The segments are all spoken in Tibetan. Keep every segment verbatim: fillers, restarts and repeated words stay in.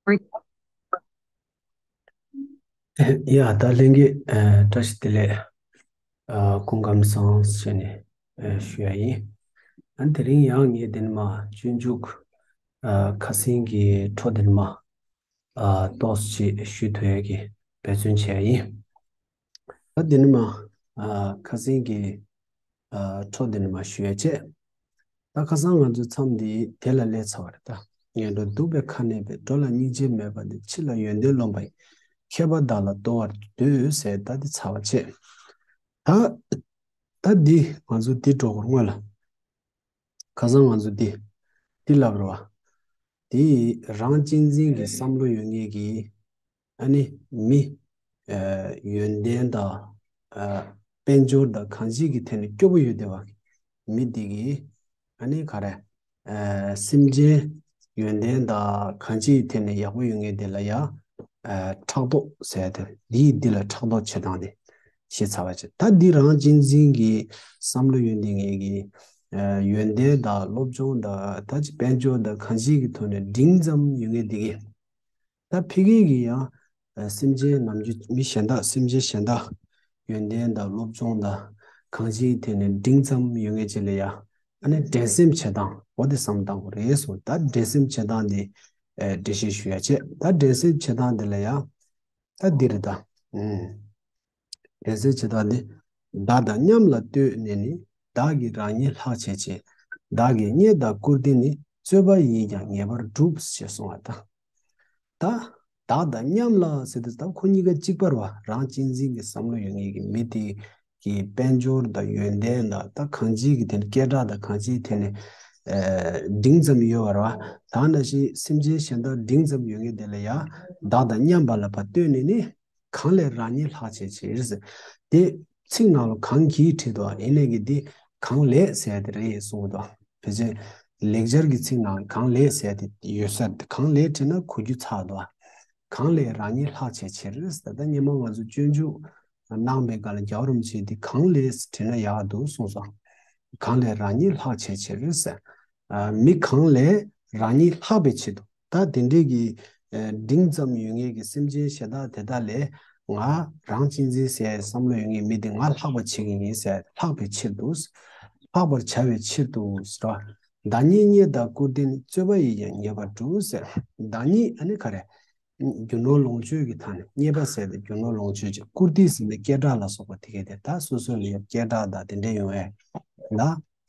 ཡ་ད་ལྷན་རྒྱས་ཨ་བཀྲ་ཤིས་བདེ་ལེགས། ཨ་སྐུ་ཁམས་བཟང་ཞུས་ནས་ཨ་ཞུ་ཡ་ཡིན། ཨ་དེ་རིང་ཡང་ངས་འདི་ནས་མར་སྤྱོད་འཇུག་ཨ་ཁ་སང་གི་འཕྲོ་འདི་ནས་མར་ཨ་ཏོག་ཙམ་ཞུ་ཐུབ་ཡ་གི་འབད་བརྩོན་བྱས་ཡ་ཡིན། ད་འདི་ནས་མར་ཨ་ཁ་སང་གི་ཨ་འཕྲོ་འདི་ནས་མར་ཞུ་ཡ་བྱས། ད་ཁ་སང་ང་ཚོའི་མཚམས་འདི་དེ་ལ་སླེབས་ཚར་བ་རེད་ད། ངན་འགྲོར་སྡུག་པའི་ཁ་གནས་པའི། འགྲོ་ལ་སྙིང་རྗེ་མེད་པ་ནི། ཕྱི་ལ་ཡོན་ཏན་ལོན་པ་ཡི། མཁས་པ་བདག་ལ་གཏོང་བར་འདོད་ཟེར། ད་འདི་ཚར་བ་བྱས། ད་ད་འདི་ང་ཚོ་འདི་འགྲོ་སྐོར་སྔོན་ལ། ཁ་སང་ང་ཚོ་འདི་འདི་ལབ་རེད་བ། འདི་རང་གཅེས་འཛིན་གྱི་བསམ་བློ་ཡོད་མཁན་གྱི་ཨ་ནི་མི་ཨ་ཡོན་ཏན་དང་ཨ་དཔལ་འབྱོར་དང་གང་ཅིའི་ཐད་ནས་སྐྱོ་པོ་ཡོད་བསྡད་པ་མི་འདི་གིས་ཨ་ནི་ག་རེ་ཨ་སེམས་ཅན་ཡོན་ཏན་དང་གང་ཅིའི་ཐད་ནས་ཡག་པོ་ཡོད་མཁན་དེ་ལ་ཡ་ཨ་ཕྲག་དོག་ཟེར་ཏེ་འདིས་འདི་ལ་ཕྲག་དོག་བྱེད་སྟངས་དེ་ཞེས་ཚར་བ་བྱས། ད་འདི་རང་གཅེས་འཛིན་གྱི་བསམ་བློ་ཡོད་བསྡད་མཁན་གྱི་ཨ་ཡོན་ཏན་དང་སློབ་སྦྱོང་དང་ད་ཅི་དཔལ་འབྱོར་དང་གང་ཅིའི་ཐོག་ནས་འབྲིང་ཙམ་ཡོད་མཁན་འདི་གིས། ད་ཕ་གི་གི་ཡང་ཨ་སེམས་ཅན་ནམ་རྒྱུན་མི་གཞན་དག་སེམས་ཅན་གཞན་དག་ཡོན་ཏན་དང་སློབ་སྦྱོང་དང་གང་ཅིའི་ཐད་ནས་འབྲིང་ཙམ་ཡོད་མཁན་ཅིག་ལ་ཡང་ཨ་ནི་འགྲན་སེམས་བྱེད་སྟངས་འོ་དེ་བསམ་བློ་བཏང་དགོས་རེད་གསུངས། ད་འགྲན་སེམས་བྱེད་སྟངས་དེ་ཨ་འགྲེལ་བཤད་ཞུ་ཡ་བྱས། ད་འགྲན་སེམས་བྱེད་སྟངས་དེ་ལ་ཡང་ད་འདི་རེད་ད། ཨུམ། འགྲན་སེམས་བྱེད་སྟངས་འདི། བདག་དང་མཉམ་ལ་ལྟོས་ནས་ནི། བདག་གིས་རང་ཉིད་ལྷག་བྱེད་ཅིང་། བདག་གིས་རྙེད་དང་བཀུར་སྟི་ནི། རྩོད་པ་ཡིས་ཀྱང་ངེས་པར་འགྲུབ་ཞེས་གསུངས་པ་དང་། ད་བདག་དང་མཉམ་ལ་ཟེར་དུས་ད་ཁོ་གཉིས་ཀ་གཅིག་པ་རེད་བ། རང་གཅེས་འཛིན་གྱི་བསམ་བློ་ཡོད་མཁན་གྱི་མི་དེ་གི་དཔལ་འབྱོར་དང་ཡོན་ཏན་དང་ད་གང་ཅིའི་གི་དེ་ནི་སྐད་གྲགས་དང་གང་ཅིའི་དེ་ནི་ཨ་འབྲིང་ཙམ་ཡོད་པ་རེད་བ། ད་ནང་བཞིན་སེམས་ཅན་གཞན་དག་འབྲིང་ཙམ་ཡོད་མཁན་དེ་ལ་ཡང་བདག་དང་མཉམ་པ་ལ་ཕར་ལྟོས་ནས་ནི། གང་ལས་རང་ཉིད་ལྷག་བྱེད་ཕྱིར། དེ་ཚིག་ནང་ལ་གང་གིས་བྲིས་འདུག་ཡིན་ནའི་གི་འདི་གང་ལས་ཟེར་དེ་རེད་གསུངས་འདུག་ཕལ་ཆེར་ལེགས་སྦྱར་གྱི་ཚིག་ནང་གང་ལས་ཟེར་དེ་ཡོད་ས་རེད། གང་ལས་བྲིས་ན་གོ་རྒྱུ་ཚར་འདུག་གང་ལས་རང་ཉིད་ལྷག་བྱེད་ཕྱིར། ད་ལྟ་སྔོན་མ་ང་ཚོ་སྤྱོད་འཇུག་གནང་བའི་སྒང་ལ་རྒྱལ་བ་རིན་པོ་ཆེས་འདི་གང་ལས་བྲིས་ན་ཡག་འདུག་གསུངས་སོང་། གང་ལས་རང་ཉིད་ལྷག་བྱེད་ཕྱིར། མི་གང་ལས་རང་ཉིད་ལྷག་པའི་ཆེད་དུ། ད་དེ་འདྲའི་གི་ཨ་འབྲིང་ཙམ་ཡོད་མཁན་གྱི་སེམས་ཅན་གཞན་དག་དེ་དག་ལས་ང་རང་གཅེས་འཛིན་ཟེར་བསམ་བློ་ཡོད་མཁན་མི་དེ་ང་ལྷག་པ་བྱེད་ཀྱི་ཡིན་ཟེར། ལྷག་པའི་ཕྱིར་དུ། ལྷག་པར་བྱ་བའི་ཕྱིར་དུ་ཟེར་བ། བདག་ཉིད་རྙེད་དང་བཀུར་སྟི་ནི། རྩོད་པ་ཡིས་ཀྱང་ངེས་པར་འགྲུབ་ཟེར། བདག་ཉིད་ཨ་ནི་ག་རེ། རྒྱུ་ནོར་ལོངས་སྤྱོད་ཀྱི་ཐོག་ནས་རྙེད་པ་ཟེར་ཏེ་རྒྱུ་ནོར་ལོངས་སྤྱོད་ཅིག་བཀུར་སྟི་ཟེར་ནས་སྐད་གྲགས་ལ་སོགས་པ་དེ་གས་དེ་ད་སོ་སོ་ལ་ཡང་སྐད་གྲགས་དང་དེ་འདྲ་ཡོང་བས་ལ།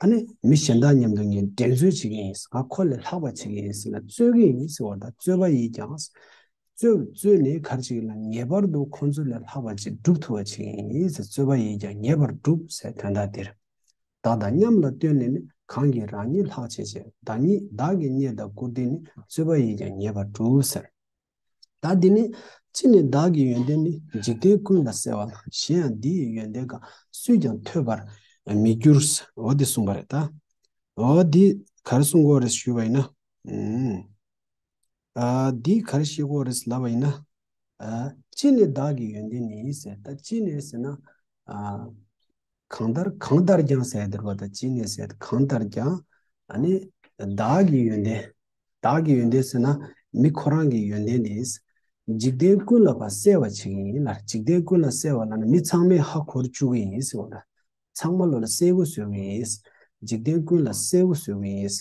ཨ་ནི་མི་གཞན་དག་མཉམ་དུ་ངས་འགྲན་རྩོད་བྱེད་ཀྱི་ཡིན། ང་ཁོ་ལས་ལྷག་པ་བྱེད་ཀྱི་ཡིན་ཟེར་ན་རྩོད་ཀྱི་ཡིན་ཟེར་བ་དང་རྩོད་པ་ཡིས་ཀྱང་། རྩོད་རྩོད་ནས་གར་བྱེད་ཀྱི་ལ་ངེས་པར་དུ་ཁོང་ཚོ་ལས་ལྷག་པ་ཅིག་སྒྲུབ་ཐུབ་པ་བྱེད་ཀྱི་ཡིན་ཟེར། རྩོད་པ་ཡིས་ཀྱང་ངེས་པར་འགྲུབ་ཟེར་དོན་དག་འདིར། བདག་དང་མཉམ་ལ་ལྟོས་ནས་ནི། གང་གིས་རང་ཉིད་ལྷག་བྱེད་ཕྱིར། བདག་ཉིད་བདག་གིས་རྙེད་དང་བཀུར་སྟི་ནི། རྩོད་པ་ཡིས་ཀྱང་ངེས་པར་འགྲུབ་ཟེར། ད་འདི་ནི་ཅི་ནས་བདག་གི་ཡོན་ཏན་ནི། འཇིག་རྟེན་ཀུན་ལ་གསལ་བ་ལ། གཞན་ཡང་འདི་ཡི་ཡོན་ཏན་གང་། སུས་ཀྱང་ཐོས་པར་མི་འགྱུར་ཟེར། འོ་འདི་གསུངས་པ་རེད་ད། འོ་འདི་ག་རེ་གསུང་གི་ཡོད་རེད་ཞུས་པ་ཡིན་ན། ཨུམ། ཨ་འདི་ག་རེ་བཤད་ཀྱི་ཡོད་རེད་ལབ་པ་ཡིན་ན། ཨ་ཅི་ནས་བདག་གི་ཡོན་ཏན་ནི་ཟེར། ད་ཅི་ནས་ཟེར་ན། ཨ་གང་ལྟར་གང་ལྟར་ཀྱང་ཟེར་འདིར་བ་ད་ཅི་ནས་ཟེར་གང་ལྟར་ཀྱང་ཨ་ནི་བདག་གི་ཡོན་ཏན། བདག་གི་ཡོན་ཏན་ཟེར་ན་མི་ཁོ་རང་གི་ཡོན་ཏན་དེ། འཇིག་རྟེན་ཀུན་ལ་ཕར་གསལ་བར་བྱེད་ཀྱི་ཡིན་ལ། འཇིག་རྟེན་ཀུན་ལ་གསལ་བ་ལ་ནི་མི་ཚང་མས་ཧ་གོ་བཅུག་གི་ཡིན་ཟེར་བ་ལ། ཚང་མ་ལོ་ལ་གསལ་པོ་བཟོ་གི་ཡིན། འཇིག་རྟེན་ཀུན་ལ་གསལ་པོ་བཟོ་གི་ཡིན།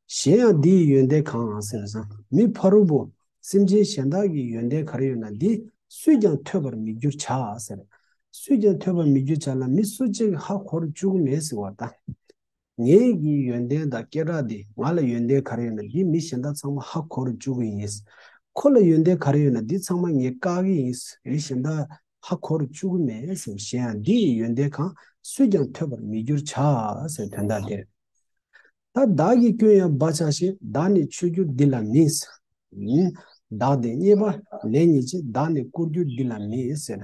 གཞན་ཡང་འདི་ཡི་ཡོན་ཏན་གང་ཟེར་ན། མི་ཕ་རོལ་པོ་སེམས་ཅན་གཞན་དག་གི་ཡོན་ཏན་ག་རེ་ཡོད་ན་འདི་སུས་ཀྱང་ཐོས་པར་མི་འགྱུར་བྱ་ཟེར། སུས་ཀྱང་ཐོས་པར་མི་འགྱུར་བྱ་ལ་མི་སུ་གཅིག་ཧ་གོ་བཅུག་མེད་ཟེར་བ་དང་། ངའི་གི་ཡོན་ཏན་དང་སྐད་གྲགས་འདི་ང་ལ་ཡོན་ཏན་ག་རེ་ཡོད་ན་འདི་མི་གཞན་དག་ཚང་མ་ཧ་གོ་བཅུག་གི་ཡིན། ཁོ་ལ་ཡོན་ཏན་ག་རེ་ཡོད་ན་འདི་ཚང་མ་ངས་བཀག་གི་ཡིན། མི་གཞན་དག་ཧ་གོ་བཅུག་གི་མེད་ཟེར། གཞན་ཡང་འདི་ཡི་ཡོན་ཏན་གང་། སུས་ཀྱང་ཐོས་པར་མི་འགྱུར་བྱ་ཟེར་དོན་དག་འདིར། ད་བདག་གི་སྐྱོན་ཡང་སྦ་ཆགས་ཤིང་། བདག་ནི་ཆོས་འགྱུར་འདི་ལ་མིན། བདག་དེ་རྙེད་པ་ལེགས་རྙེད་ཅིང་། བདག་ནི་བཀུར་འགྱུར་འདི་ལ་མིན་ཟེར།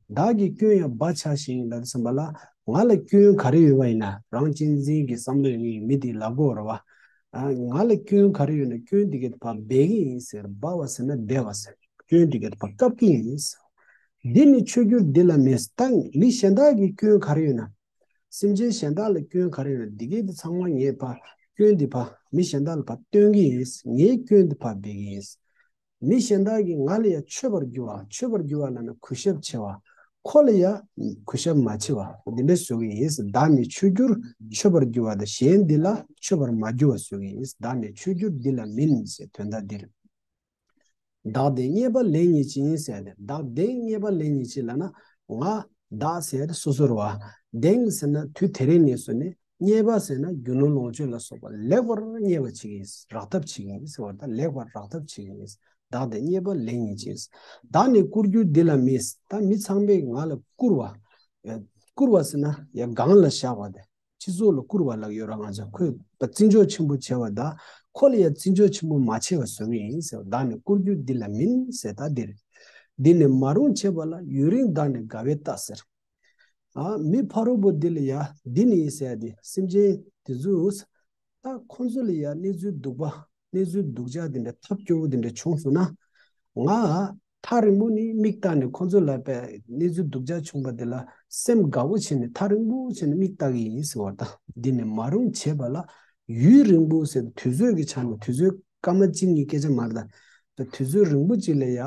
བདག་གི་སྐྱོན་ཡང་སྦ་ཆགས་ཤིང་ལབ་དུས་ཙམ་པ་ལ་ང་ལ་སྐྱོན་ག་རེ་ཡོད་པ་ཡིན་ན་རང་གཅེས་འཛིན་གྱི་བསམ་བློ་ཡོད་མཁན་གྱི་མི་དེ་ལབ་དགོས་རེད་བ། ཨ་ང་ལ་སྐྱོན་ག་རེ་ཡོད་ན་སྐྱོན་དེ་གའི་ཕར་སྦས་ཀྱི་ཡིན་ཟེར། སྦ་བ་ཟེར་ན་སྦས་པ་ཟེར། སྐྱོན་དེ་གའི་ཕར་བཀབ་ཀྱི་ཡིན་ཟེར། འདི་ནི་ཆོས་འགྱུར་འདི་ལ་མིན། ད་མི་གཞན་དག་གི་སྐྱོན་ག་རེ་ཡོད་ན། སེམས་ཅན་གཞན་དག་ལ་སྐྱོན་ག་རེ་ཡོད་ན་འདི་གའི་དེ་ཚང་མ་ངས་ཕར་སྐྱོན་འདི་ཕར་མི་གཞན་དག་ལ་ཕར་སྟོན་གྱི་ཡིན། ངའི་སྐྱོན་འདི་ཕར་སྦས་ཀྱི་ཡིན། མི་གཞན་དག་གིས་ང་ལ་ཡང་མཆོད་པར་འགྱུར་བ། མཆོད་པར་འགྱུར་བ་ལབ་ན་གུས་ཞབས་ཆེ་བ། ཁོ་ལ་ཡང་གུས་ཞབས་མ་ཆེ་བ་འདི་འདྲ་བཟོ་གི་ཡིན། བདག་ནི་མཆོད་འགྱུར་མཆོད་པར་འགྱུར་བ་དང་། གཞན་འདི་ལ་མཆོད་པར་མ་འགྱུར་བ་བཟོ་གི་ཡིན། བདག་ནི་མཆོད་འགྱུར་འདི་ལ་མིན་ཟེར་དོན་དག་འདིར། བདག་བདེན་རྙེད་པ་ལན་གཉིས་ཅན་ཟེར་ཏེ། བདག་བདེན་རྙེད་པ་ལན་གཉིས་ཅན་ལབ་ན། ང་བདག་ཟེར་ཏེ་སོ་སོར་བ། བདེན་ཟེར་ན་དུས་དེ་རིང་ནས་བཟུང་ནས། རྙེད་པ་ཟེར་ན་རྒྱུ་ནོར་ལོངས་སྤྱོད་ལ་སོགས་པ་ལེགས་པར་རྙེད་པ་བྱེད་ཀྱི་ཡིན། རག་ཐབས་བྱེད་ཀྱི་ཡིན་ཟེར་བ་དང་། ལེགས་པར་རག་ཐབས་བྱེད་ཀྱི་ཡིན། བདག་བདེན་རྙེད་པ་ལན་གཉིས་ཅན། བདག་ནི་བཀུར་འགྱུར་འདི་ལ་མིན། ད་མི་ཚང་མས་ང་ལ་བཀུར་བ། བཀུར་བ་ཟེར་ན་ཡ་སྒང་ལ་བཞག་པ་དེ། སྤྱི་ཚོགས་ལ་བཀུར་བ་ལབ་ཡོད་ར། ང་ཚོ་ཁོས་བརྩི་འཇོག་ཆེན་པོ་བྱས་པ་དང་། ཁོ་ལ་ཡང་བརྩི་འཇོག་ཆེན་པོ་མ་བྱས་པ་བཟོ་གི་ཡིན་ཟེར་བ། བདག་ནི་བཀུར་འགྱུར་འདི་ལ་མིན་ཟེར། ད་འདིར། འདི་ནི་མ་རུངས་བྱེད་པ་ལ། ཡུན་རིང་བདག་ནི་དགའ་བའི་རྟགས་ཟེར། ཨ། མི་ཕ་རོལ་པོ་འདི་ལ་ཡ། འདི་ནི་ཟེར་ཏེ་སེམས་ཅན་འདི་ཚོས། ད་ཁོང་ཚོ་ལ་ཡ་གནས་ཚུལ་སྡུག་པ། གནས་ཚུལ་སྡུག་ཅག་འདི་འདྲ་ཐབས་སྐྱོ་བོ་འདི་འདྲ་བྱུང་སོང་ན། ང་ཐག་རིང་པོ་ནས་མིག་ལྟ་ནས། ཁོང་ཚོ་ལ་བས་གནས་ཚུལ་སྡུག་ཅག་བྱུང་བ་དེ་ལ་སེམས་དགའ་བོ་བྱས་ནས་ཐག་རིང་པོ་བྱས་ནས་མིག་ལྟ་གི་ཡིན་ཟེར་བ་དང་། འདི་ནི་མ་རུངས་བྱེད་པ་ལ། ཡུན་རིང་པོ་ཟེར་དུས་ཚོད་ཀྱི་ཆ་ནས། དུས་ཚོད་སྐར་མ་གཅིག་གཉིས་སྐད་ཆ་མ་རེད་ད། དུས་ཚོད་རིང་པོ་ཅིག་ལ་ཡ།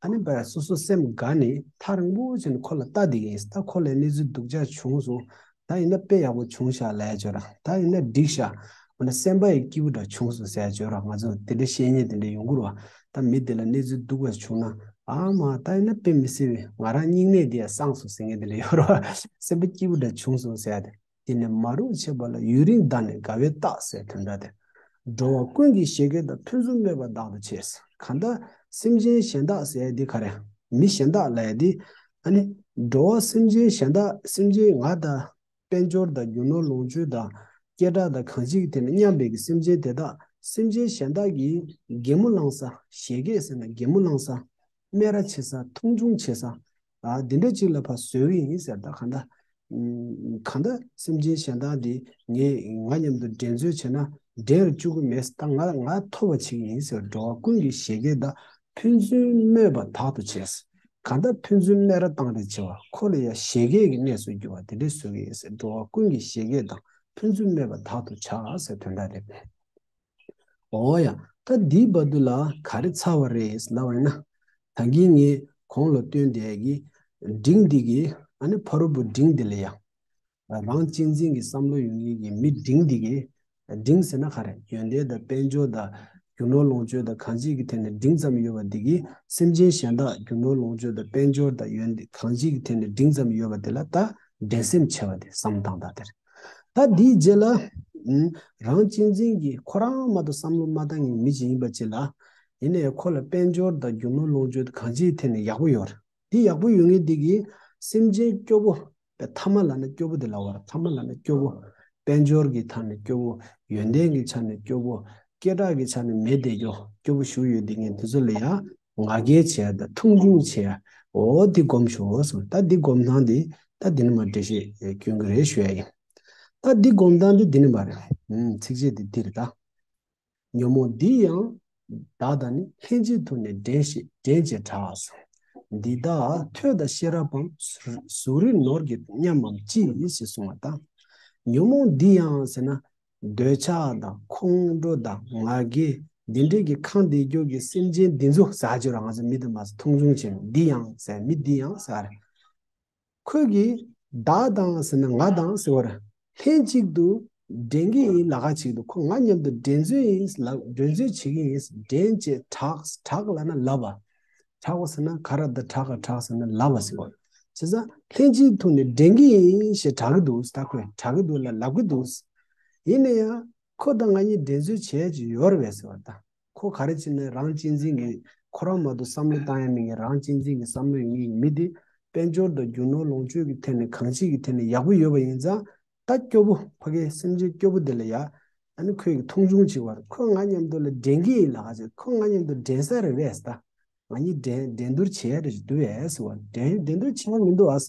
ཨ་ནི་བས་སོ་སོ་སེམས་དགའ་ནས་ཐག་རིང་པོ་བྱས་ནས་ཁོ་ལ་ལྟ་བསྡད་ཀྱི་ཡིན། ད་ཁོ་ལ་གནས་ཚུལ་སྡུག་ཅག་བྱུང་སོང་། ད་ཡིན་ན་དཔེ་ཡག་པོ་བྱུང་ཤག་ལབ་ཡ་ཅིག་ཡོད་ར། ད་ཡིན་ན་འགྲིག་ཤག་འོ་ན་སེམས་པ་ཡི་སྐྱིད་པོ་འདྲ་བྱུང་སོང་ཟེར་ཡ་ཅིག་ཡོད་ར། ང་ཚོ་དེ་འདྲ་བཤད་མཁན་དེ་འདྲ་ཡོང་གི་རེད་བ། ད་མི་དེ་ལ་གནས་ཚུལ་སྡུག་པ་བྱུང་ན། ཨ་མ། ད་ཡིན་ན་དཔེ་མི་སྲིད་པའི་ང་རང་སྙིང་ནད་དེ་ཡ་སངས་སོང་ཟེར་མཁན་དེ་འདྲ་ཡོད་ར་བ། སེམས་པ་སྐྱིད་པོ་འདྲ་བྱུང་སོང་ཟེར་ཡ་དེ། དེ་ནི་མ་རུངས་བྱེད་པ་ལ། ཡུན་རིང་བདག་ནི་དགའ་བའི་རྟགས་ཟེར་དོན་དག་དེ། འགྲོ་བ་ཀུན་གྱི་བཞད་གད་དང་། ཕན་ཚུན་སྨོད་པ་བདག་ཏུ་བྱས། གང་ལྟར་སེམས་ཅན་གཞན་དག་ཟེར་ཡ་འདི་ག་རེ། མི་གཞན་དག་ལབ་ཡ་འདི། ཨ་ནི་འགྲོ་བ་སེམས་ཅན་གཞན་དག་སེམས་ཅན་ང་དང་། དཔལ་འབྱོར་དང་། རྒྱུ་ནོར་ལོངས་སྤྱོད་དང་། སྐད་གྲགས་དང་། གང་ཅིའི་ཐད་ནས་མཉམ་པའི་གི་སེམས་ཅན་དེ་དག་སེམས་ཅན་གཞན་དག་གིས་གད་མོ་བསླངས་ས། བཞད་གད་ཟེར་ན་གད་མོ་བསླངས་ས། སྨད་ར་བྱེད་ས། མཐོང་ཆུང་བྱེད་ས། ཨ། འདི་འདྲ་ཅིག་ལ་ཕར་བཟོས་ཡིན་ཟེར། ད་གང་ལྟར། ཨམ། གང་ལྟར་སེམས་ཅན་གཞན་དག་འདི་ངས་ང་མཉམ་དུ་འགྲན་རྩོད་བྱས་ན་འགྲན་རུ་བཅུག་གི་མེད། ད་ང་ང་ཐོབ་པ་བྱེད་ཀྱི་ཡིན་ཟེར། འགྲོ་བ་ཀུན་གྱི་བཞད་གད་དང་། ཕན་ཚུན་སྨོད་པ་དག་ཏུ་བྱས། གང་ལྟར་ཕན་ཚུན་སྨད་ར་བཏང་རེས་བྱེད་པ། ཁོ་ལ་ཡང་བཞད་གད་ཀྱི་གནས་སུ་གྱུར་པ་དེ་འདྲ་བཟོ་གི་ཡིན་ཟེར། འགྲོ་བ་ཀུན་གྱི་བཞད་གད་དང་། ཕན་ཚུན་སྨོད་པ་དག་ཏུ་བྱ་ཟེར་དོན་དག་རེད། འོ་ཡ། ད་འདིའི་བར་དུ་ལ་ག་རེ་ཚར་བ་རེད་ལབ་པ་ཡིན་ན། ད་གིན་ངས་གོང་ལ་སྟོན་བསྡད་ཀྱི་འབྲིང་འདི་གི། ཨ་ནི་ཕ་རོལ་པོ་འབྲིང་འདི་ལ་ཡ། རང་གཅེས་འཛིན་གྱི་བསམ་བློ་ཡོད་མཁན་གྱི་མི་འབྲིང་འདི་གིས། འབྲིང་ཟེར་ན་ག་རེ། ཡོན་ཏན་དང་། དཔལ་འབྱོར་དང་། རྒྱུ་ནོར་ལོངས་སྤྱོད་དང་། གང་ཅིའི་ཐད་ནས་འབྲིང་ཙམ་ཡོད་པ་འདི་གིས། སེམས་ཅན་གཞན་དག་རྒྱུ་ནོར་ལོངས་སྤྱོད་དང་། དཔལ་འབྱོར་དང་། ཡོན་ཏན་གང་ཅིའི་ཐད་ནས་འབྲིང་ཙམ་ཡོད་པ་དེ་ལ་ད་འགྲན་སེམས་ཆེ་བ་དེ་བསམ་སྟངས་དང་དེར། ད་འདིའི་རྗེས་ལ། ཨུམ། རང་གཅེས་འཛིན་གྱིས་ཁོ་རང་མ་གཏོགས་བསམ་བློ་མ་བཏང་མཁན་མི་ཅིག་ཡིན་པ་ཅིག་ལ། ཡིན་ནའི་ཁོ་ལ་དཔལ་འབྱོར་དང་། རྒྱུ་ནོར་ལོངས་སྤྱོད་དང་། གང་ཅིའི་ཐད་ནས་ཡག་པོ་ཡོད་རེད། འདི་ཡག་པོ་ཡོད་མཁན་འདི་གིས་སེམས་ཅན་སྐྱོ་བོ། པའི་ཐ་མ་ལབ་ན་སྐྱོ་བོ་དེ་ལབ་པ་རེད། ཐ་མ་ལབ་ན་སྐྱོ་བོ། དཔལ་འབྱོར་གྱི་ཐད་ནས་སྐྱོ་བོ། ཡོན་ཏན་གྱི་ཆ་ནས་སྐྱོ་བོ། སྐད་གྲགས་ཀྱི་ཆ་ནས་མེད་བསྡད་རྒྱུ། སྐྱོ་བོ་ཞེ་པོ་ཡོད་བསྡད་མཁན་དེ་ཚོ་ལ་ཡང་ང་རྒྱལ་བྱེད་ཡ་དང་། མཐོང་ཆུང་བྱེད་ཡ། འོ་འདི་སྒོམ་ཤོག་གསུངས། ད་འདི་སྒོམ་སྟངས་འདི་ད་འདི་ནས་མར་འགྲེལ་བཤད་སྐྱོན་གྱི་རེད་ཞུ་ཡ་ཡིན། ད་འདི་སྒོམ་སྟངས་འདི་འདི་ནས་མར། ཨུམ། ཚིགས་བཅད་འདི་འདི་རེད་ད། ཉོན་མོངས་འདི་ཡང་བདག་དང་ནི། ལྷན་ཅིག་ཏུ་ནི་འགྲན་ཞེས། འགྲན་ཅེས་གྲགས་སོ། འདི་དག་ཐོས་དང་ཤེས་རབ་བམ། གཟུགས་རིས་ནོར་གྱིས་མཉམ་མམ་ཅི། ཞེས་གསུངས་པ་དང་། ཉོན་མོངས་འདི་ཡང་ཟེར་ན། འདོད་ཆགས་དང་། ཁོང་ཁྲོ་དང་། ང་རྒྱལ། འདི་འདྲའི་གི་ཁེངས་བསྡད་རྒྱུ་གི་སེམས་ཅན་འདི་ཚོ་ཟེར་གྱི་ར། ང་ཚོ་མི་དེ་མ་ཟེར། མཐོང་ཆུང་བྱེད་མི་འདི་ཡང་ཟེར། མི་འདི་ཡང་ཟེར། ཁོས་ཀྱིས་བདག་དང་ཟེར་ན་ང་དང་ཟེར་བར། ལྷན་ཅིག་ཏུ་འགྲན་གྱི་ཡིན་ལབ་ག་ཅིག་འདུག་ཁོ་ང་མཉམ་དུ་འགྲན་རྩོད་ཡིན་ལབ། འགྲན་རྩོད་བྱེད་ཀྱི་ཡིན། འགྲན་ཅེས་གྲགས། གྲགས་ལབ་ན་ལབ་པ། གྲགས་པ་ཟེར་ན་ག་རེ་ད། གྲགས་ག་གྲགས་ཟེར་ན་ལབ་པ་ཟེར་བ། བྱས་ཙང་ལྷན་ཅིག་ཏུ་ནི་འགྲན་གྱི་ཡིན་ཞེས་གྲགས་ཀྱི་འདུག་ད་ཁོས་གྲགས་ཀྱི་འདུག་ལ་ལབ་ཀྱི་འདུག་ཡིན་ན་ཡང་ཁོ་དང་ང་གཉིས་འགྲན་རྩོད་བྱེད་ཀྱི་ཡོད་རེད་པས་ཟེར་བ་ད། ཁོ་ག་རེ་བྱས་ནས་རང་གཅེས་འཛིན་གྱི། ཁོ་རང་མ་གཏོགས་བསམ་བློ་བཏང་ཡ་མེད་མཁན། རང་གཅེས་འཛིན་གྱི་བསམ་བློ་ཡོད་མཁན་གྱི་མི་དེ། དཔལ་འབྱོར་དང་རྒྱུ་ནོར་ལོངས་སྤྱོད་ཀྱི་ཐད་ནས་གང་ཅིའི་ཐད་ནས་ཡག་པོ་ཡོད་པ་ཡིན་ཙང་། ད་སྐྱོ་བོ། ཕ་གིའི་སེམས་ཅན་སྐྱོ་བོ་དེ་ལ་ཡ། ཨ་ནི་ཁོས་མཐོང་ཆུང་བྱེད་པར། ཁོ་ང་མཉམ་དུ་ལ་འགྲན་གྱི་ཡིན་ལབ་ག་ཅིག་ཁོ་ང་མཉམ་དུ་འགྲན་ས་རེད་པས་ད། ང་གཉིས་འགྲན་འགྲན་བསྡུར་བྱེད་ཡ་རེད་འདུག་པས་ཟེར་བ། འགྲན་འགྲན་བསྡུར་བྱེད་ཡ་མི་འདུག་ཨ།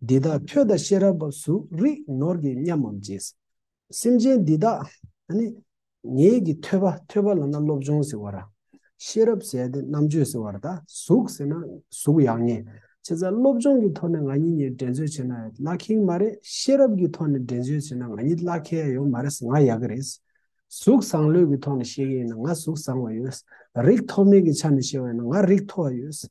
འདི་དག་ཐོས་དང་ཤེས་རབ་བམ། གཟུགས་རིས་ནོར་གྱིས་མཉམ་མམ་ཅི། སེམས་ཅན་འདི་དག་ཨ་ནི་ངེད་ཀྱི་ཐོས་པ། ཐོས་པ་ལབ་ན་སློབ་སྦྱོང་ཟེར་བ་ར། ཤེས་རབ་ཟེར་ཏེ་རྣམ་དཔྱོད་ཟེར་བ་ར། ད་གཟུགས་ཟེར་ན་གཟུགས་ཡག་ཉེས། བྱས་ཙང་སློབ་སྦྱོང་གི་ཐོག་ནས་ང་གཉིས་གཉིས་འགྲན་རྩོད་བྱས་ན་བླ་ཁེ་མ་རེད། ཤེས་རབ་ཀྱི་ཐོག་ནས་འགྲན་རྩོད་བྱས་ན་ང་གཉིས་བླ་ཁེ་ཡ་ཡོད་མ་རེད། ང་ཡག་གི་རེད། གཟུགས་བཟང་ལོས་ཀྱི་ཐོག་ནས་བཤད་ཀྱི་ཡིན་ན་ང་གཟུགས་བཟང་བ་ཡོད། རིགས་མཐོ་དམན་གྱི་ཆ་ནས་བཤད་པ་ཡིན་ན་ང་རིགས་མཐོ་བ་ཡོད།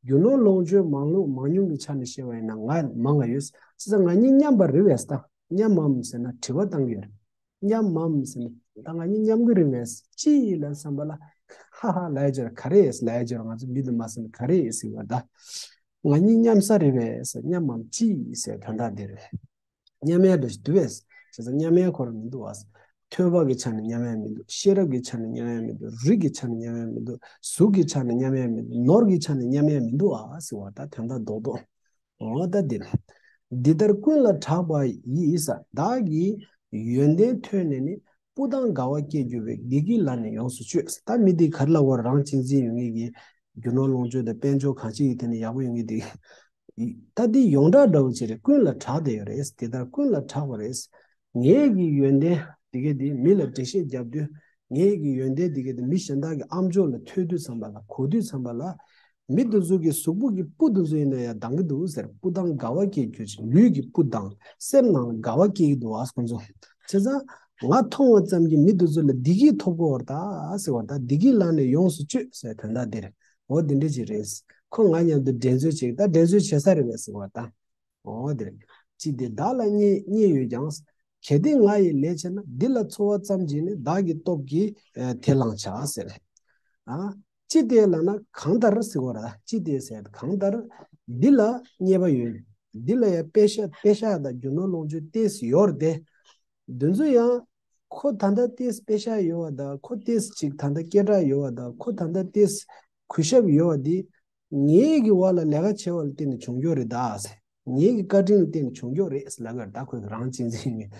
རྒྱུ་ནོར་ལོངས་སྤྱོད་མང་ལོ་མང་ཉུང་གི་ཆ་ནས་བཤད་པ་ཡིན་ན་ང་མང་བ་ཡོད། བྱས་ཙང་ང་གཉིས་མཉམ་པ་རེད་པས། ད་མཉམ་མམ་ཟེར་ན་དྲི་བ་བཏང་གི་ཡོད་རེད། མཉམ་མམ་ཟེར་ན་ད་ང་གཉིས་མཉམ་གི་རེད་པས། ཅི་ཡིན་ལབ་བསམ་པ་ལ། ཧ་ཧ་ལབ་ཡ་ཅིག་ཡོད་རེད། ག་རེ་ཡིན་ལབ་ཡ་ཅིག་ཡོད་རེད། ང་ཚོ་མི་དུ་མ་ཟེར་ན་ག་རེ་ཡིན་ཟེར་བ་ད། ང་གཉིས་མཉམ་ས་རེད་པས་ཟེར། མཉམ་མམ་ཅི་ཡིན་ཟེར་དོན་དག་འདི་རེད། མཉམ་ཡ་འདྲ་ཞིག་འདུག་པས། བྱས་ཙང་མཉམ་ཡ་ཁོ་རང་མི་འདུག་ཨ། ཐོས་པ་གི་ཆ་ནས་མཉམ་ཡ་མི་འདུག་ཤེས་རབ་ཀྱི་ཆ་ནས་མཉམ་ཡ་མི་འདུག་རིགས་ཀྱི་ཆ་ནས་མཉམ་ཡ་མི་འདུག་གཟུགས་ཀྱི་ཆ་ནས་མཉམ་ཡ་མི་འདུག་ནོར་གྱི་ཆ་ནས་མཉམ་ཡ་མི་འདུག་ཨ་ཟེར་བ་ད་དོན་དག་རྡོག་རྡོག་འོ་ད་འདིར། འདི་ལྟར་ཀུན་ལ་གྲགས་པ་ཡིས། བདག་གི་ཡོན་ཏན་ཐོས་ནས་ནི། སྤུ་ལྡང་དགའ་བ་སྐྱེ་གྱུར་པའི། བདེ་སྐྱིད་ལ་ནི་ཡོངས་སུ་སྤྱོད། ད་མི་འདི་ག་རེ་ལབ་དགོས་རེད། རང་གཅེས་འཛིན་ཡོད་མཁན་གྱི་རྒྱུ་ནོར་ལོངས་སྤྱོད་དང་དཔལ་འབྱོར་གང་ཅིའི་ཐད་ནས་ཡག་པོ་ཡོད་མཁན་འདི། ད་འདི་ཡོངས་གྲགས་འདྲ་བོ་ཅིག་རེད། ཀུན་ལ་གྲགས་བསྡད་ཡོད་རེད། དེ་ལྟར་ཀུན་ལ་གྲགས་པ་རེད། ངེད་ཀྱི་ཡོན་ཏན་འདི་གས་འདི་མི་ལ་འགྲེལ་བཤད་རྒྱབ་དུས། ངེད་ཀྱི་ཡོན་ཏན་འདི་གས་འདི་མི་གཞན་དག་གི་ཨམ་ཅོག་ལ་ཐོས་དུས་ཙམ་པ་ལ་གོ་དུས་ཙམ་པ་ལ། མི་འདི་ཚོ་གི་གཟུགས་པོ་གི་སྤུ་འདི་ཚོ་ཡིན་ན་ཡང་ལྡང་གི་འདུག་ཟེར། སྤུ་ལྡང་དགའ་བ་སྐྱེ་གྱུར་ཅིག་ལུས་ཀྱི་སྤུ་ལྡང་། སེམས་ནང་ལ་དགའ་བ་སྐྱེ་གི་འདུག་ཨ་ཁོང་ཚོ། བྱས་ཙང་ང་མཐོང་བ་ཙམ་གྱིས་མི་འདི་ཚོ་ལ་བདེ་སྐྱིད་ཐོབ་གོ་བར་ད་ཟེར་བ་ད། བདེ་སྐྱིད་ལ་ནི་ཡོངས་སུ་སྤྱོད་ཟེར་དོན་དག་འདིར། འོ་འདི་འདྲ་ཅིག་རེད། ཁོ་ང་མཉམ་དུ་འགྲན་རྩོད་བྱེད། ད་འགྲན་རྩོད་བྱེད་ས་རེད་པས་ཟེར་བ་ད། འོ་དེ་རེད། ཅི་སྟེ་བདག་ལ་རྙེད་རྙེད་ཡོད་ཀྱང་། གལ་ཏེ་ང་ཡི་ལས་ཆེ་ན། འདི་ལ་འཚོ་བ་ཙམ་གྱིས་ནི། བདག་གི་སྟོབས་ཀྱིས་དེ་བླང་བྱ་ཟེར། ཨ། ཅི་སྟེ་ལབ་ན་གང་ལྟར་ཟེར་བ་ར། ཅི་སྟེ་ཟེར་གང་ལྟར། འདི་ལ་རྙེད་པ་ཡོད། འདི་ལ་ཡང་པེ་ཤ་པེ་ཤ་དང་རྒྱུ་ནོར་ལོངས་སྤྱོད་ཏོག་ཙམ་ཡོད་རེད་དེ། འདི་ཚོ་ཡང་ཁོ་ད་ལྟ་ཏོག་ཙམ་པེ་ཤ་ཡོད་པ་དང་། ཁོ་ཏོག་ཙམ་ཅིག་ད་ལྟ་སྐད་གྲགས་ཡོད་པ་དང་། ཁོ་ད་ལྟ་ཏོག་ཙམ་གུས་ཞབས་ཡོད་པ་འདི། ངེད་ཀྱི་འོག་ལ་ལས་ཀ་བྱས་པ་ལ་བརྟེན་ནས་བྱུང་རྒྱུ་རེད་ད། ངེད་ཀྱི་བཀའ་དྲིན་ལ་བརྟེན་ནས་བྱུང་རྒྱུ་རེད་ལབ་ཀྱི་རེད་ད། ཁོས་རང་གཅེས་འཛིན་ཡིན།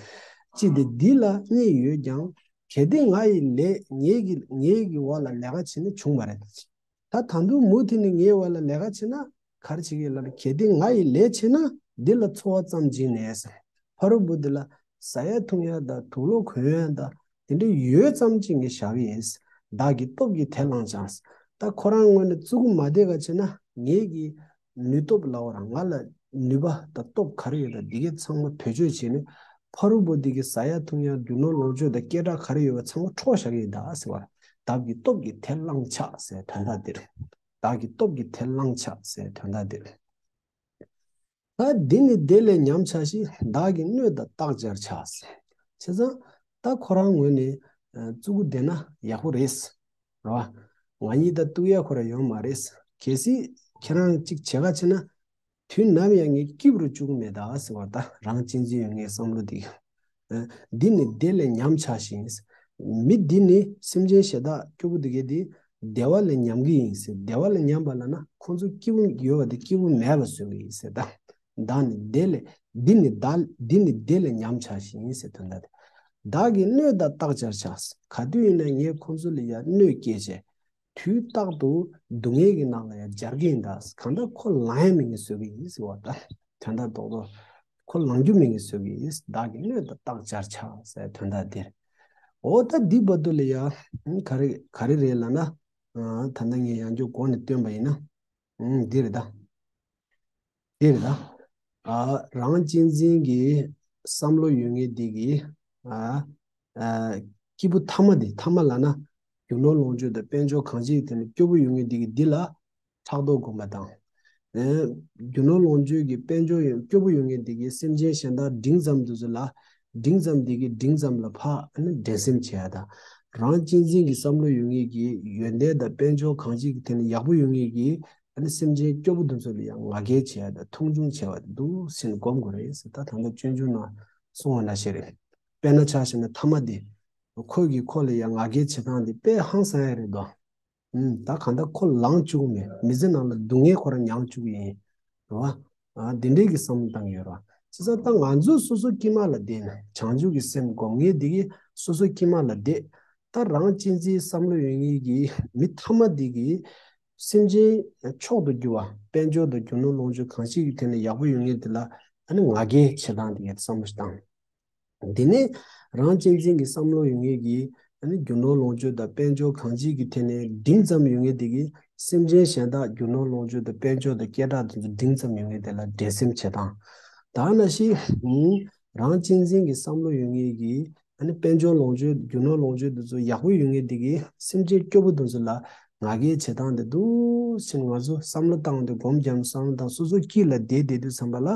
ཅི་སྟེ་འདི་ལ་རྙེད་ཡོད་ཀྱང་། གལ་ཏེ་ང་ཡི་ལས། ངེད་ཀྱི་ངེད་ཀྱི་འོག་ལ་ལས་ཀ་བྱས་ན་བྱུང་བ་རེད། ད་ད་དུང་མུ་མཐུད་ནས་ངའི་འོག་ལ་ལས་ཀ་བྱས་ན་ག་རེ་བྱེད་ཀྱི་ལབ་ན། གལ་ཏེ་ང་ཡི་ལས་ཆེ་ན། འདི་ལ་འཚོ་བ་ཙམ་བྱིན་ནས། ཕ་རོལ་པོ་འདི་ལ་ཟ་ཡ་འཐུང་ཡ་དང་དུག་ལོག་གོན་ཡ་དང་དེ་འདྲ་ཡོད་ཙམ་ཅིག་ངས་བཞག་གི་ཡིན། བདག་གི་སྟོབས་ཀྱིས་དེ་བླང་བྱ། ད་ཁོ་རང་ངོས་ནས་བཙུགས་མ་བསྡད་ག་བྱས་ན། ངེད་ཀྱི་ནུས་སྟོབས་ལ་བར་ང་ལ་ནུས་པ་དང་སྟོབས་ག་རེ་ཡོད་ན་འདི་གས་ཚང་མ་བེད་སྤྱོད་བྱས་ནས། ཕ་རོལ་པོ་འདི་གི་ཟ་ཡ་འཐུང་ཡ་རྒྱུ་ནོར་ལོངས་སྤྱོད་དང་སྐད་གྲགས་ག་རེ་ཡོད་པ་ཚང་མ་འཕྲོག་བཞག་གི་ཡིན་ད་ཟེར་བ། བདག་གི་སྟོབས་ཀྱིས་དེ་བླང་བྱ་ཟེར་དོན་དག་འདིར། བདག་གི་སྟོབས་ཀྱིས་དེ་བླང་བྱ་ཟེར་དོན་དག་འདིར། ད་འདི་ནི་བདེ་ལས་ཉམས་ཆག་ཞིང་། བདག་གི་སྣོད་དང་རྟགས་སྦྱར་བྱ། བྱས་ཙང་ད་ཁོ་རང་ངོས་ནས་བཙུགས་བསྡད་ན་ཡག་པོ་རེད། རེད་བ། ང་གཉིས་ད་གཏུག་ཡ་ཁོ་རང་ཡོང་མ་རེད། གལ་སྲིད་ཁྱེད་རང་གཅིག་བྱེད་ག་བྱེད་ན། དུས་ནམ་ཡང་ངས་སྐྱིད་པོ་བཅུག་གི་མེད་ད་ཟེར་བ་ད། རང་གཅེས་འཛིན་ཡོད་ངའི་བསམ་བློ་འདི། འདི་ནི་བདེ་ལས་ཉམས་ཆག་ཞིང་། མི་འདི་ནི་སེམས་ཅན་གཞན་དག་སྐྱོ་པོ་འདི་གས་འདི་བདེ་བ་ལས་ཉམས་ཀྱི་ཡིན་ཟེར། བདེ་བ་ལས་ཉམས་པ་ལབ་ན་ཁོང་ཚོ་སྐྱིད་པོ་ཡོད་པ་དེ་སྐྱིད་པོ་མེད་པ་བཟོ་གི་ཡིན་ཟེར་ད། བདག་ནི་བདེ་ལས། འདི་ནི་བདག་འདི་ནི་བདེ་ལས་ཉམས་ཆག་ཞིང་ཟེར་དོན་དག་དེ། བདག་གི་སྣོད་དང་རྟགས་སྦྱར་བྱ། ག་དུས་ཡིན་ན་ངས་ཁོང་ཚོ་ལ་ཡ་གནོད་སྐྱེལ་བྱས། དུས་རྟག་ཏུ་སྡུག་བསྔལ་གྱི་ནང་ལ་ཡང་སྦྱར་གྱི་ཡིན་ད། གང་ལྟར་ཁོ་ལང་ཡ་མེད་ངེས་བཟོ་གི་ཡིན་ཟེར་བ་ད། དོན་དག་རྡོག་རྡོག་ཁོ་ལང་རྒྱུ་མེད་ངེས་བཟོ་གི་ཡིན། བདག་གི་སྣོད་དང་རྟགས་སྦྱར་བྱ་ཟེར་དོན་དག་འདིར། འོ་ད་འདི་བར་དུ་ལ་ཡ་ག་རེ་ག་རེ་རེད་ལབ་ན། ད་ལྟ་ངས་ཡང་བསྐྱར་གོང་ནས་བཏོན་པ་ཡིན་ན། འདི་རེད་ད། དེ་རེད་ད། ཨ། རང་གཅེས་འཛིན་གྱི་བསམ་བློ་ཡོད་མཁན་དེ་གི། ཨ། ཨ། སྐྱིད་པོ་ཐ་མ་དེ། ཐ་མ་ལབ་ན། རྒྱུ་ནོར་ལོངས་སྤྱོད་དང་དཔལ་འབྱོར་གང་ཅིའི་ཐད་ནས་སྐྱོ་པོ་ཡོད་མཁན་དེ་གི་འདི་ལ་ཕྲག་དོག་སྒོམ་པ་དང་། ཨ། རྒྱུ་ནོར་ལོངས་སྤྱོད་ཀྱི་དཔལ་འབྱོར་ཡང་སྐྱོ་པོ་ཡོད་མཁན་དེ་གི་སེམས་ཅན་གཞན་དག་འབྲིང་ཙམ་དེ་ཚོ་ལ། འབྲིང་ཙམ་དེ་གི་འབྲིང་ཙམ་ལ་ཕར་ཨ་ནི་འགྲན་སེམས་བྱེད་ཡ་དང་། རང་གཅེས་འཛིན་གྱི་བསམ་བློ་ཡོད་མཁན་གྱི་ཡོན་ཏན་དང་དཔལ་འབྱོར་གང་ཅིའི་ཐད་ནས་ཡག་པོ་ཡོད་མཁན་གྱི། ཨ་ནི་སེམས་ཅན་སྐྱོ་པོ་དེ་ཚོ་ལ་ཡང་ང་རྒྱལ་བྱེད་ཡ་དང་མཐོང་ཆུང་བྱེད་པ་དེ་འདུག་སེ་ནས་སྒོམ་དགོས་རེད་ཟེར། ད་ད་ལྟ་སྤྱོད་འཇུག་ནང་གསུངས་པ་ནང་བཞིན་རེད། དཔེར་ན་ཆ་བཞག་ན་ཐ་མ་དེ། ཁོས་ཀྱིས་ཁོ་ལ་ཡང་ང་རྒྱལ་བྱེད་སྟངས་དེ་དཔེ་ཧང་སང་ཡ་རེད་དོ། ཨུམ། ད་གང་ལྟར་ཁོ་ལང་བཅུག་མེད། མི་ཚེ་ནང་ལ་སྡུག་བསྔལ་ཁོ་རང་མྱངས་བཅུག་ཡིན། རེད་བ། ཨ། འདི་འདྲའི་གི་བསམ་བློ་བཏང་གི་ཡོད་རེད་བ། བྱས་ཙང་ད་ང་ཚོ་སོ་སོ་དཀྱིལ་མ་ལ་བསྡད་ན། བྱང་ཆུབ་ཀྱི་སེམས་སྒོམ་མཁན་འདི་གི་སོ་སོ་དཀྱིལ་མ་ལ་བསྡད། ད་རང་གཅེས་འཛིན་བསམ་བློ་ཡོད་མཁན་གྱི་མི་ཐ་མ་འདི་གི་སེམས་ཅན་མཆོག་ཏུ་གྱུར་པ། དཔལ་འབྱོར་དང་རྒྱུ་ནོར་ལོངས་སྤྱོད་གང་ཞིག་གི་ཐད་ནས་ཡག་པོ་ཡོད་མཁན་དེ་ལ་ཨ་ནི་ང་རྒྱལ་བྱེད་སྟངས་དེ་གའི་བསམ་བློ་ཞིག་བཏང་། འདི་ནི་རང་གཅེས་འཛིན་གྱི་བསམ་བློ་ཡོད་མཁན་གྱིས་ཨ་ནི་རྒྱུ་ནོར་ལོངས་སྤྱོད་དང་དཔལ་འབྱོར་གང་ཅིའི་ཐད་ནས་འབྲིང་ཙམ་ཡོད་མཁན་དེ་གིས་སེམས་ཅན་གཞན་དག་རྒྱུ་ནོར་ལོངས་སྤྱོད་དང་དཔལ་འབྱོར་དང་སྐད་གྲགས་དེ་ཚོ་འབྲིང་ཙམ་ཡོད་མཁན་དེ་ལ་འགྲན་སེམས་བྱེད་སྟངས། ད་ནང་བཞིན་རང་གཅེས་འཛིན་གྱི་བསམ་བློ་ཡོད་མཁན་གྱིས་ ཨ་ནི་དཔལ་འབྱོར་ལོངས་སྤྱོད། རྒྱུ་ནོར་ལོངས་སྤྱོད་འདི་ཚོ་ཡག་པོ་ཡོད་མཁན་འདི་གིས་སེམས་ཅན་སྐྱོ་པོ་འདི་ཚོ་ལ་ང་རྒྱལ་བྱེད་སྟངས་དེ་འདུག་སེ་ང་ཚོ་བསམ་བློ་བཏང་སྟེ་སྒོམ་བརྒྱབ་ནས་བསམ་བློ་བཏང་། སོ་སོ་སྐྱིད་ལ་བསྡད་བསྡད་དུས་ཙམ་པ་ལ།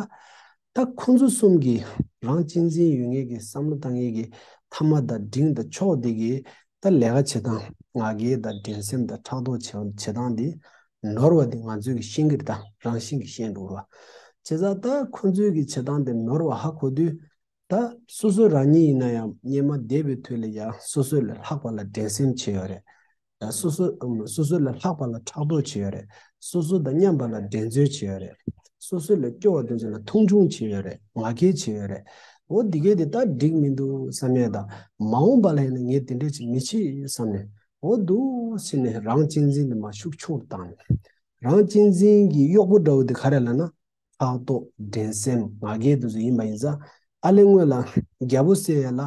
ད་ཁོ་ཚོ་གསུམ་གྱིས་རང་གཅེས་འཛིན་ཡོད་མཁན་གྱི་བསམ་བློ་བཏང་མཁན་གྱི་ཐ་མ་དང་འབྲིང་དང་མཆོག་དེ་གིས་ད་ལས་ཀ་བྱེད་སྟངས། ང་རྒྱལ་དང་འགྲན་སེམས་དང་ཕྲག་དོག་བྱེད་བྱེད་སྟངས་དེ་ནོར་བ་དེ་ང་ཚོས་ཀྱིས་ཤེས་ཀྱི་རེད། ད་རང་བཞིན་གྱིས་ཤེས་འགྲོ་བ། བྱས་ཙང་ད་ཁོ་ཚོས་ཀྱིས་བྱེད་སྟངས་དེ་ནོར་བ་ཧ་གོ་དུས། ད་སོ་སོ་རང་ཉིད་ཡིན་ན་ཡང་སྔོན་མ་འདས་པའི་དུས་ལ་ཡང་སོ་སོ་ལས་ལྷག་པ་ལ་འགྲན་སེམས་བྱས་ཡོད་རེད། སོ་སོ་སོ་སོ་ལས་ལྷག་པ་ལ་ཕྲག་དོག་བྱས་ཡོད་རེད། སོ་སོ་དང་མཉམ་པ་ལ་འགྲན་རྩོད་བྱས་ཡོད་རེད། སོ་སོ་ལས་སྐྱོ་བ་དེ་ཚོ་ལ་མཐོང་ཆུང་བྱས་ཡོད་རེད། ང་རྒྱལ་བྱས་ཡོད་རེད། འོ་འདི་གས་དེ་ད་འགྲིག་མི་འདུག་བསམ་ཡས་དང་། མ་འོངས་པ་ལ་ཡིན་ན་ངས་དེ་འདྲས་ཅིག་མི་བྱེད་བསམ་ནས། འོ་འདུག་སེ་ནས་རང་གཅེས་འཛིན་དེ་མར་ཤུགས་ཆུང་རུ་བཏང་ནས། རང་གཅེས་འཛིན་གྱི་གཡོག་པོ་འདྲ་བོ་དེ་ག་རེ་ལབ་ན། ཕྲག་དོག། འགྲན་སེམས། ང་རྒྱལ་དེ་ཚོ་ཡིན་པ་ཡིན་ཙང་། ཨ་ལས་སྔོན་ལ་རྒྱལ་པོ་བསད་ཡས་ལ་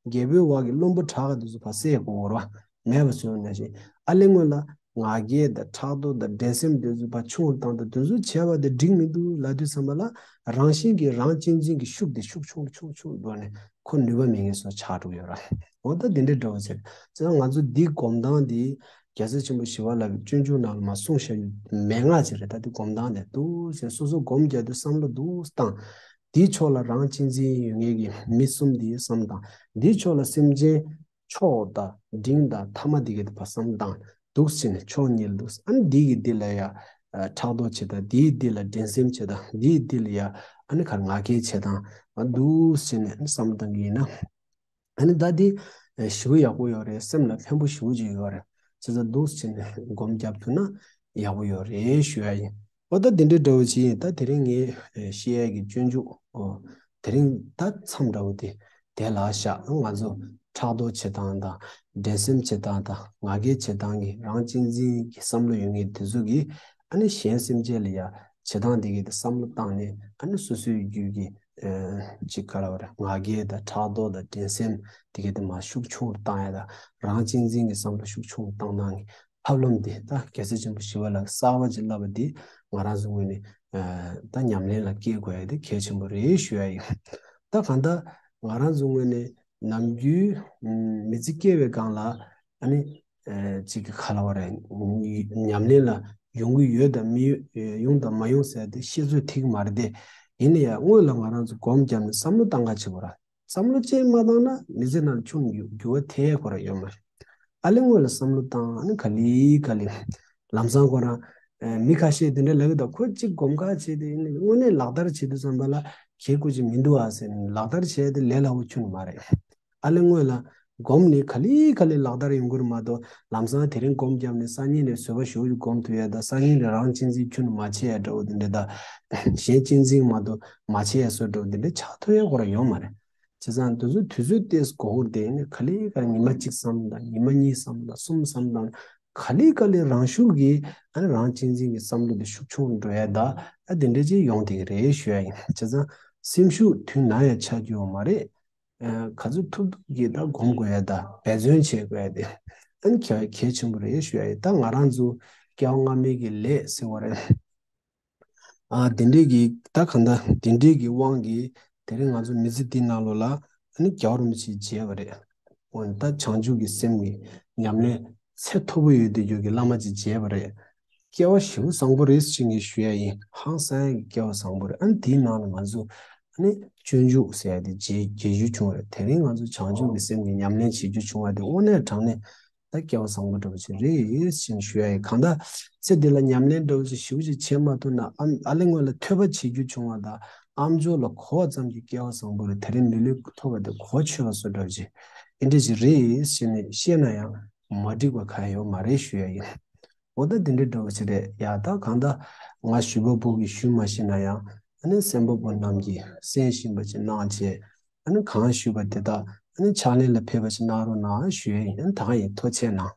རྒྱལ་པོའི་འོག་གི་བློན་པོ་དྲག་དེ་ཚོ་ཕར་བསད་དགོས་རེད་བ། མེད་པ་བཟོས་ནང་བཞིན། ཨ་ལས་སྔོན་ལ་ང་རྒྱལ་དང་ཕྲག་དོག་དང་འགྲན་སེམས་དེ་ཚོ་ཕར་ཆུང་རུ་བཏང་དང་། དེ་ཚོ་བྱས་པ་དེ་འགྲིག་མི་འདུག་ལབ་དུས་ཙམ་པ་ལ། རང་བཞིན་གྱིས་རང་གཅེས་འཛིན་གྱི་ཤུགས་དེ་ཤུགས་ཆུང་རུ་ཆུང་རུ་ཆུང་རུ་འགྲོ་ནས་ཁོ་ནུས་པ་མེད་མཁན་བཟོ་ཆགས་འགྲོ་གི་ཡོད་རེད། འོ་ད་དེ་འདྲའི་འདྲ་བོ་ཟེར། བྱས་ཙང་ང་ཚོ་འདི་སྒོམ་སྟངས་འདི་རྒྱལ་སྲས་ཆེན་པོ་ཞི་བ་ལྷ་གི་སྤྱོད་འཇུག་ནང་ལ་མར་གསུངས་བཞག་ཡོད། མན་ངག་ཅིག་རེད། ད་འདི་སྒོམ་སྟངས་དེ་འདུག་སེ་སོ་སོ་སྒོམ་རྒྱག་དུས་བསམ་བློ་འདུག་སེ་བཏང་། འདིའི་ཕྱོགས་ལ་རང་གཅེས་འཛིན་ཡོད་མཁན་གྱི་མི་གསུམ་འདི་བསམ་བཏང་། འདིའི་ཕྱོགས་ལ་སེམས་ཅན་མཆོག་དང་འབྲིང་དང་ཐ་མ་འདི་གས་དེ་ཕར་བསམ་བཏང་འདུག་སེ་ནས་ཕྱོགས་གཉིས་ལ་འདུག་སེ། ཨ་ནི་འདི་གིས་འདི་ལ་ཡ་ཕྲག་དོག་བྱེད་དང་། འདིས་འདི་ལ་འགྲན་སེམས་བྱེད་དང་། འདིས་འདི་ལ་ཡ་ཨ་ནི་ག་རེ་ང་རྒྱལ་བྱེད་དང་། ཨ་འདུག་སེ་ནས་ཨ་ནི་བསམ་བཏང་གི་ཡིན་ན། ཨ་ནི་ད་འདི་ཞེ་པོ་ཡག་པོ་ཡོད་རེད། སེམས་ལ་ཕན་པོ་ཞེ་པོ་ཅིག་ཡོད་རེད། བྱས་ཙང་འདུག་སེ་ནས་སྒོམ་རྒྱབ་ཐུབ་ན་ཡག་པོ་ཡོད་རེད་ཞུ་ཡ་ཡིན། འོ་ད་འདི་འདྲའི་འདྲ་བོ་ཅིག་ཡིན། ད་དེ་རིང་ངས་བཤད་ཡ་གི་སྤྱོད་འཇུག་འོ་དེ་རིང་ད་མཚམས་འདྲ་བོ་དེ་དེ་ལ་བཞག། ང་ཚོ་ཕྲག་དོག་བྱེད་སྟངས་དང་། འགྲན་སེམས་བྱེད་སྟངས་དང་། ང་རྒྱལ་བྱེད་སྟངས་ཀྱི། རང་གཅེས་འཛིན་གྱི་བསམ་བློ་ཡོད་མཁན་དེ་ཚོ་གིས་ཨ་ནི་གཞན་སེམས་ཅན་ལ་ཡ་བྱེད་སྟངས་དེ་གས་དེ་བསམ་བློ་བཏང་ནས། ཨ་ནི་སོ་སོའི་རྒྱུད་ཀྱི་ཨ་ཅིག་ག་རེ་ལབ་དགོས་རེད། ང་རྒྱལ་དང་ཕྲག་དོག་དང་འགྲན་སེམས་དེ་གས་དེ་མར་ཤུགས་ཆུང་རུ་བཏང་ཡ་དང་། རང་གཅེས་འཛིན་གྱི་བསམ་བློ་ཤུགས་ཆུང་རུ་བཏང་སྟངས་ཀྱི་ཐབས་ལམ་དེ། ད་རྒྱལ་སྲས་ཆེན་པོ་ཞི་བ་ལྷ་གསར་པ་ཅིག་བསླབས་པ་དེ་ང་རང་ཚོ་ངོས་ནས་ཨ་ད་ཉམས་ལེན་ལ་བསྐྱེད་དགོས་ཡ་དེ་གལ་ཆེན་པོ་རེད་ཞུ་ཡ་ཡིན། ད་གང་ལྟར་ང་རང་ཚོ་ངོས་ནས་ནམ་རྒྱུན་མི་ཚེ་སྐྱེལ་བའི་སྒང་ལ་ཨ་ནི་ཨ་ཅིག་ག་རེ་ལབ་དགོས་རེད། ཉམས་ལེན་ལ་ཡོང་གི་ཡོད་དང་མི་ཡོང་། ཡོང་དང་མ་ཡོང་ཟེར་དེ་བཤད་ཚོད་ཐིག་མ་རེད་དེ། ཡིན་ན་ཡང་སྔོན་ལ་ང་རང་ཚོ་སྒོམ་བརྒྱབ་ནས་བསམ་བློ་བཏང་ག་བྱེད་དགོས་ར། བསམ་བློ་ཅིག་མ་བཏང་ན་མི་ཚེ་ནང་ལ་ཁྱོན་ནས་འགྱུར་བ་ཐེབས་ཡ་ཁོ་རང་ཡོད་མ་རེད། ཨ་ལས་སྔོན་ལ་བསམ་བློ་བཏང་། ཨ་ནི་ག་ལེ་ག་ལེ་ལམ་སང་ཁོ་རང་ཨ་མི་ཁ་ཤས་དེ་འདྲ་ལབ་ཀྱི་འདུག་ཁོ་གཅིག་སྒོམ་ཁ་བྱས་ཏེ་ཨ་ནི་དངོས་གནས་ལག་བསྟར་བྱེད་དུས་ཙམ་པ་ལ་གལ་ཁོ་ཅིག་མི་འདུག་ཨ་ཟེར་ནས། ལག་བསྟར་བྱས་ཏེ་ལས་སླ་པོ་ཁྱོན་ནས་མ་རེད། ཨ་ལས་སྔོན་ལ་སྒོམ་ནས་ག་ལེ་ག་ལེ་ལག་བསྟར་ཡོང་གི་རེད་མ་གཏོགས། ལམ་སང་དེ་རིང་སྒོམ་བརྒྱབ་ནས་སང་ཉིན་ནས་བཟོད་པ་ཞེ་པོ་ཅིག་སྒོམ་ཐུབ་ཡ་དང་། སང་ཉིན་ནས་རང་གཅེས་འཛིན་ཁྱོན་ནས་མ་བྱེད་ཡ་འདྲ་བོ་དེ་འདྲ་དང་། གཞན་གཅེས་འཛིན་མ་གཏོགས་མ་བྱེད་ཡ་བཟོ་འདྲ་བོ་དེ་འདྲ་ཆགས་ཐུབ་ཡ་ཁོ་རང་ཡོད་མ་རེད། བྱས་ཙང་དེ་ཚོ་དུས་ཚོད་ཏོག་ཙམ་འགོར་འགོར་དེ་ནི་ག་ལེ་ག་ལེ་ཉི་མ་གཅིག་བསམ་དང་། ཉི་མ་གཉིས་བསམ་དང་། གསུམ་བསམ་དང་། ག་ལེ་ག་ལེ་རང་ཤུགས་ཀྱིས་ཨ་ནི་རང་གཅེས་འཛིན་གྱི་བསམ་བློ་དེ་ཤུགས་ཆུང་འགྲོ་ཡ་དང་། ཨ་དེ་འདྲ་ཅིག་ཡོང་བསྡད་ཀྱི་རེད་ཞུ་ཡ་ཡིན། བྱས་ཙང་སེམས་ཤུགས་དུས་ནམ་ཡང་ཆག་རྒྱུ་ཡོད་མ་རེད། ཨ་ག་ཚོད་ཐུབ་ཐུབ་ཀྱིས་ད་སྒོམ་དགོས་ཡ་དང་འབད་བརྩོན་བྱེད་དགོས་ཡ་དེ་ཨ་ནི་གལ་གལ་ཆེན་པོ་རེད་ཞུ་ཡ་ཡིན། ད་ང་རང་ཚོ་སྐྱེ་བ་སྔ་མའི་གི་ལས་ཟེར་བ་རེད། ཨ་དེ་འདྲས་ཀྱི་ད་གང་ལྟར་དེ་འདྲས་ཀྱི་དབང་གིས་དེ་རིང་ང་ཚོ་མི་ཚེ་འདི་ནང་ལོགས་ལ་ཨ་ནི་རྒྱལ་བ་རིན་པོ་ཆེ་མཇལ་བ་རེད། འོ་ན་ད་བྱང་ཆུབ་ཀྱི་སེམས་ཀྱི་ཉམས་ལེན་ཚད་མཐོ་པོ་ཡོད་བསྡད་རྒྱུ་གི་བླ་མ་ཅིག་མཇལ་བ་རེད། སྐལ་བ་ཞེ་པོ་བཟང་པོ་རེད་ཅེས་ངས་ཞུ་ཡ་ཡིན། ཧང་སང་ཡ་གི་སྐལ་བ་བཟང་པོ་རེད། ཨ་ནི་དེའི་ནང་ལ་ང་ཚོ་ཨ་ནི་སྤྱོད་འཇུག་ཟེར་ཡ་དེ་མཇལ་མཇལ་རྒྱུ་བྱུང་བ་རེད། དེ་རིང་ང་ཚོ་བྱང་ཆུབ་ཀྱི་སེམས་ཀྱི་ཉམས་ལེན་བྱེད་རྒྱུ་བྱུང་བ་དེ་དངོས་གནས་དྲང་གནས་ད་སྐལ་བ་བཟང་པོ་འདྲ་བོ་ཅིག་རེད་ཅེས་ཞུ་ཡ་ཡིན། གང་ལྟར་ཚེ་འདི་ལ་ཉམས་ལེན་འདྲ་བོ་ཅིག་ཞེ་པོ་ཅིག་བྱེད་མ་ཐུབ་ན། ཨ་ཨ་ལས་སྔོན་ལ་ཐོས་པ་བྱེད་རྒྱུ་བྱུང་བ་དང་། ཨ་མཆོག་ལ་གོ་བ་ཙམ་གྱི་སྐལ་བ་བཟང་པོ་རེད། དེ་རིང་མི་ལུས་ཐོབ་པ་དེ་གོ་ཆོད་པ་བཟོ་འདྲ་བོ་ཅིག་ཨེ་འདྲ་ཅིག་རེད་ཅེས་ནས་བཤད་ན་ཡང་མ་འགྲིག་པ་གང་ཡང་ཡོད་མ་རེད་ཞུ་ཡ་ཡིན། འོ་ད་དེ་འདྲའི་འདྲ་བོ་ཅིག་རེད་ཡ། ད་གང་ལྟར་ང་ཞུ་བ་པོ་གིས་ཞུ་མ་ཤེས་ན་ཡང་། ཨ་ནི་གསན་པ་པོ་རྣམས་ཀྱིས་གསན་བཞིན་པ་ཅིག་གནང་བྱས། ཨ་ནི་གང་ཞུས་པ་དེ་དག་ཨ་ནི་ཕྱག་ལེན་ལ་ཕེབས་པ་ཞིག་གནང་རོགས་གནང་ཞུ་ཡས་ཡིན། ཨ་ནི་ད་ག་ཡིན། ཐུགས་རྗེ་གནང་།